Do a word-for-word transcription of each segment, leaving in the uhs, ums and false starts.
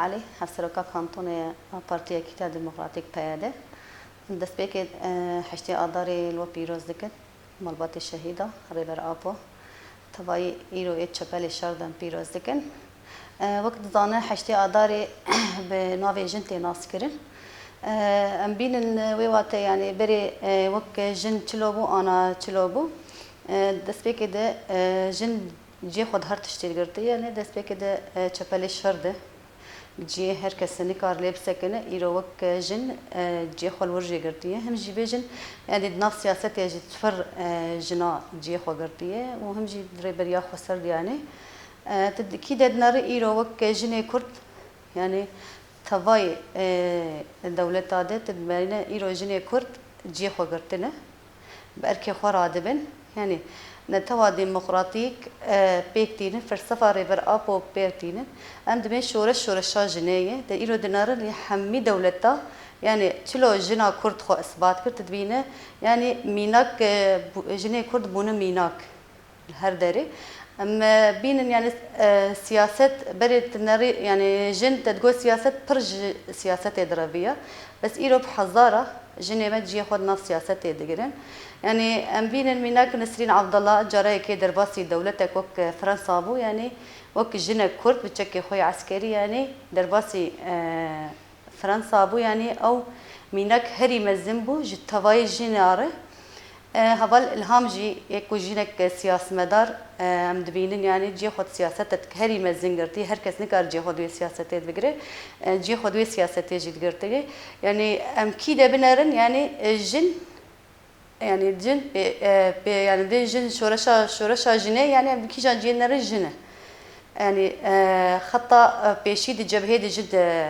Elî, Hevseroka Kantonê a Partiya Yekîtiya Demokratîk, P Y D. Destpêkê, e, heştê Adarê li we pîroz dikin, malbatê şehîda Rêber Apo. Tevayî îro ê çepelê şer de em pîroz dikin. E, wek dizane heştê Adarê bi navê jin tê naskirin. E, em bînin wê wate, yanî berê, e, wek jin çilo bû, ana çilo bû. E, destpêkê de, e, jin cihê xwe di her tiştê girtiye, yanî destpêkê de, e, çepelê şer de cihê her kesê nikar lê bisekine, îro wek jin, e, cihê xwe li wir jê girtiye. Him jî bêjin, yanî di nav siyasetê jî çi fir, e, jina cihê xwe girtiye û him jî di Rêberiya Xweser de, yanî, e, tu di kî de dineri îro wek jinê Kurd, yanî tevayê, e, dewleta de tu dibîne îro jinê Kurd cihê xwe girtine. Bi erkê xwe radibin. Yanî netewa demokratîk, e, pêk tînin, felsefa Rêber Apo pêk tînin. Em dibên şoreş şoreşa jinê ye. De îro dinerin lê hemî dewleta, yanî çilo jina Kurd xwe isbat kir, tu dibîne, yanî mînak, e, bû-, jinê Kurd bûne mînak li her derê. Em, e, bînin, yanî, e, siyaset berê dinerî, yanî jin te digot siyaset pir ji siyasetê direviya. Bes îro bi hezara jinê me cihê xwe di nav siyasetê digirin. Yanî em bînin mînak Nesrîn Abdullah cara yekê derbasî dewletek wek Fransa bû, yanî wek jinek Kurd bi çekê xwe yê eskerî, yanî derbasî, e, Fransa bû, yanî ew mînak herî mezin bû ji tevayê jina re. E, heval Îlham jî yek ku jinek siyasmedar, e, em dibînin, yanî cihê xwe di siyasete herî mezin girtî. Her kes nikare cihê xwe di wê siyasetê bigire. E, cihê xwe di wê siyasetê jî digirtî. Yanî em kî de binerin, yanî, e, jin, yanî jin pê, e, pê, yanî dê jin şoreşa, şoreşa jinê, yanî em kîjan cihê nerin jin e. Yanî, e, xeta, e, pêşî di cebhê de jin de,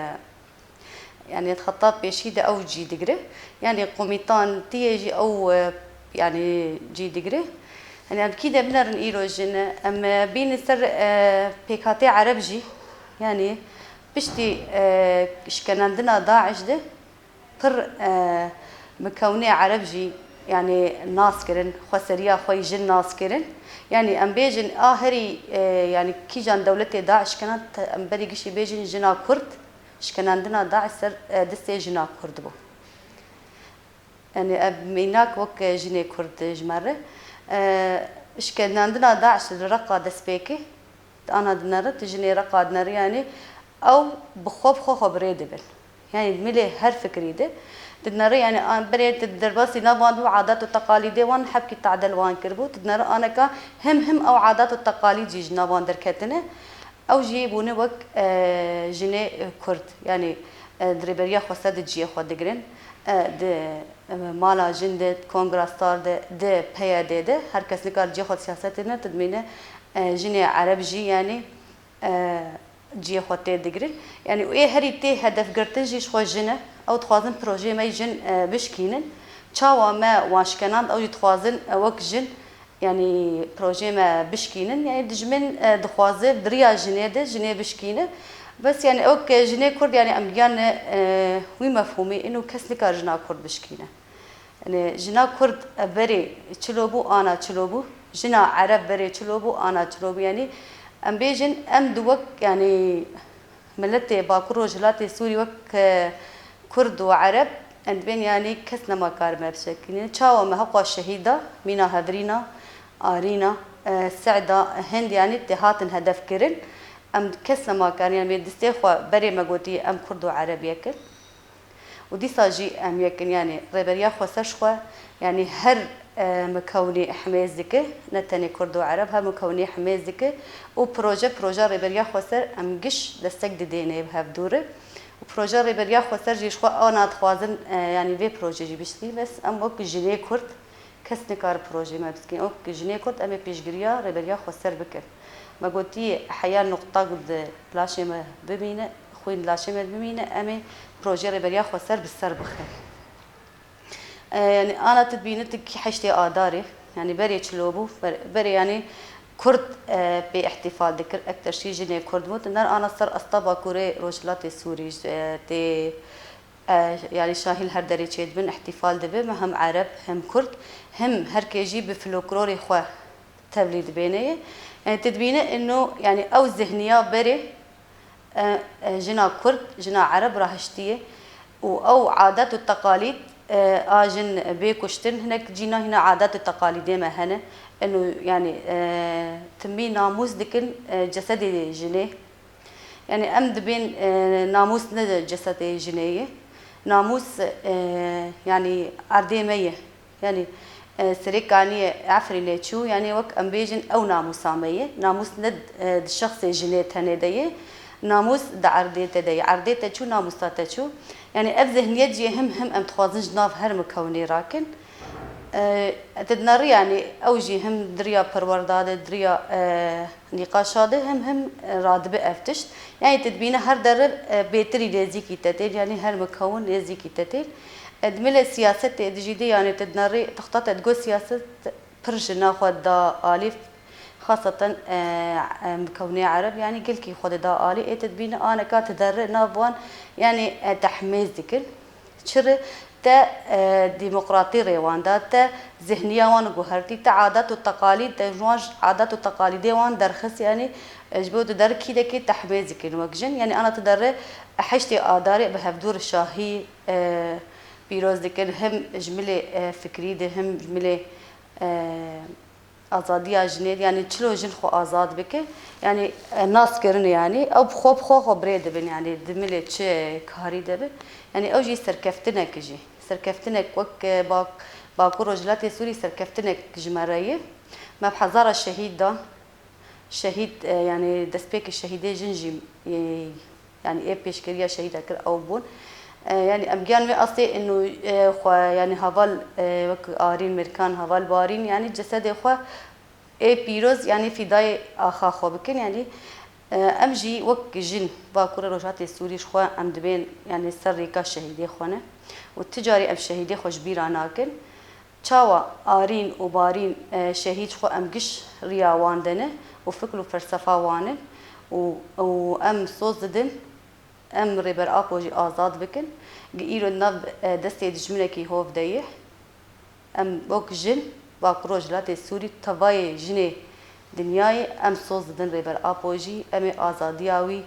yanî xeta pêşî de ew cî digire. Yanî komîtantiyê jî ew, e, yanî cî digire. Yanî em kî de binerin îro jin e. Em, e, bînin ser, e, pêkhatê Ereb jî. Yanî piştî, e, şkenandina DAIŞ de pir, e, mikewnê Ereb jî, yanî nas kirin, xweseriya xwe yî jin nas kirin. Yanî em bêjin a herî, e, yanî kîjan dewletê DAIŞ kena, te-, em berî giştî bêjin jina Kurd, şkenandina DAIŞ ser, e, destê jina Kurd bû. Yanî ev mînak wek jinê Kurd ji me re. E, şkenandina DAIŞ li Reqa destpêkê, ana dinere, tu jinê Reqa dinere, yanî ew bi xwe bi xwe xwe bi rê dibin. Yanî di milê her fikrî de dinere, yanî an berê tu derbasî nav wan bû, adat û teqalîdê wan hebkî tadel wan kiribû, tu dinere aneka him him ew adat û teqalîd jî ji nav wan derketine. Ew jî bûne wek, e, jinê, e, Kurd. Yanî, e, di Rêberiya Xweser de cihê xwe digirin. E, di, e, mala jin de, di Kongra Star de, di P Y D de, her kes nikare cihê xwe di siyasetê ne, tu dibîne, e, jinê Ereb jî, yanî, e, cihê xwe tê digirin. Yanî ê herî tê hedefgirtin jî ji xwe jin e. Ew dixwazin projeyê me yî jin, e, bişkînin. Çawa me wan şkenand, ew jî dixwazin, e, wek jin, yanî projeyê me bişkînin. Yanî dijmin, e, dixwaze di riya jinê de jinê bişkîne. Bes yanî ew ke jinê Kurd, yanî em giyane, e, wî mefhûmî, îno kes nikare jina Kurd bişkîne. Yanî jina Kurd, e, berê çilo bû, ana çilo bû. Jina Ereb berê çilo bû, ana çilo bû. Yanî em bêjin, em di wek, yanî miletê Bakur Rojhilatê Sûrî wek, e, Kurd û Ereb, em dibên, yanî kes nema kar me bişekîne. Çawa me heqwa şehîda, mîna Hevrîna, Arîna, e, Se'da, Hind, yanî tê hatin hedef kirin. Em kes nema karin, yanî bê distê xwe berê me gotî, em Kurd û Ereb yek in. Û dîsa jî em yek in, yanî Rêberiya Xweser ji xwe, yanî her, e, mikewnî himêz dike, ne tenê Kurd û Ereb, her mikewnî himêz dike û proje, proja Rêberiya Xweser em giş destek didêne bi hevdû re. Û proja Rêberiya Xweser jî ji xwe ana dixwazin, e, yanî vê projê jî bişkî, bes em wek jinê Kurd, kes nikare projeyê me biskîn. Wek jinê Kurd em ê pêşgiriya Rêberiya Xweser bikin. Me gotî heya nuqta ku di laşê me bimîne, xwîn di laşê me bimîne, em ê projeyê Rêberiya Xweser bi ser bixin. E, yanî ana tu dibîne tu kî heştê Adarê, yanî berê çilo bû, ber-, berê yanî Kurd, e, pê îhtîfal dikir, ekterşî jinê Kurd bû. Tu ner ana ser asta Bakurê Rojhilatê Sûrî, e, tê E, yanî şahî li her derê çêdibin, îhtîfal dibe, me hem Ereb, hem Kurd, hem her kê jî bi folklorê xwe tevlî dibêne ye. Yanî tu dibîne ino, yanî ew zihniya berê, E, e, jina Kurd, jina Ereb rahiştiye û ew adet û teqalîd, e, a jin bê kuştin, hinek cîna hîna adet û teqalîdê me hene. Eno, yanî, e, timî namûs dikin, e, cesedê jinê. Yanî em dibên, e, namûs ne cesedê jinê ye. Namûs, e, yanî erdê me ye. Yanî, e, serê kaniyê Efrînê çû, yanî wek em bêjin ew namûsa me ye. Namûs ne, e, di şexsê jinê tenê de ye. Namûs di erdê te de ye. Erdê te çû, namûsa te çû. Yanî ev zihniyet jî him him em dixwazin ji nav her mikewnê rakin. E, te dineri, yanî ew jî him di riya perwerda de, di riya, e, nîqaşa de him him, e, radibe ev tişt. Yanî tu dibîne her derre, e, bêtirî nêzîkî te tên, yanî her mikewin nêzîkî te tên. E, di milê siyasetê de jî de, yanî tu dinerî texta te digot siyaset pir jina xwe da alî, xaseten, e, e, mikewnê Ereb, yanî gelkî xwe dida alî. Ê tu dibîne aneka tu derre nav wan, yanî, e, tehmêz dikin. Çi re te, e, demokratî rê wan da, te zihniya wan guhertî, te adet û teqalîd, te ji wan adet û teqalîdê wan derxist, yanî, e, ji bo tu der kî de kî tehmêz dikin wek jin. Yanî ana tu derê heştê Adarê bi hevdûr şahî, e, pîroz dikin, him ji milê, e, fikrî de, him ji milê, e, azadiya jinê, yanî çilo jin xwe azad bike, yanî, e, nas kirin, yanî ew bi xwe, bi xwe, xwe birê dibin, yanî di milê çi karî de be. Yanî ew jî serkeftinek jî. Serkeftinek wek, e, Bak-, Bakur Rojhilatê Sûrî serkeftinek ji me re ye. Me bi hezara şehîd da. Şehîd, e, yanî destpêkê şehîdê jin jî, e, yanî ê pêşkeriya şehîda kir ew bûn. E, yanî em giyan wê astê inu, e, xwe, yanî heval, e, wek Arîn Mêrkan, heval Barîn, yanî cesedê xwe ê pîroz, yanî fîdayê axa xwe bikin. Yanî, e, em jî wek jin Bakurê Rojhatê Sûrî ji xwe em dibên, yanî ser rêka şehîdê xwe ne. Û ti carî em şehîdê xwe ji bîra nakin. Çawa Arîn û Barîn, e, şehîd ji xwe em giş riya wan de ne û fikr û felsefa wan in û, û em soz didin, em Rêber Apo jî azad bikin. Gi îro di nav, e, destê dijminekî hov de ye. Em wek jin, Bakur Rojhilatê Sûrî, tevayê jinê dinyayê, em soz didin Rêber Apo jî, em ê azadiya wî,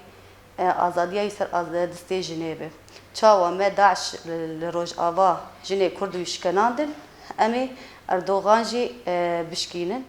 e, azadiya wî ser az-, destê jinê be. Çawa me DAIŞ li, li Rojava jinê Kurd wî şikenandin, em ê Erdogan jî, e, bişkînin.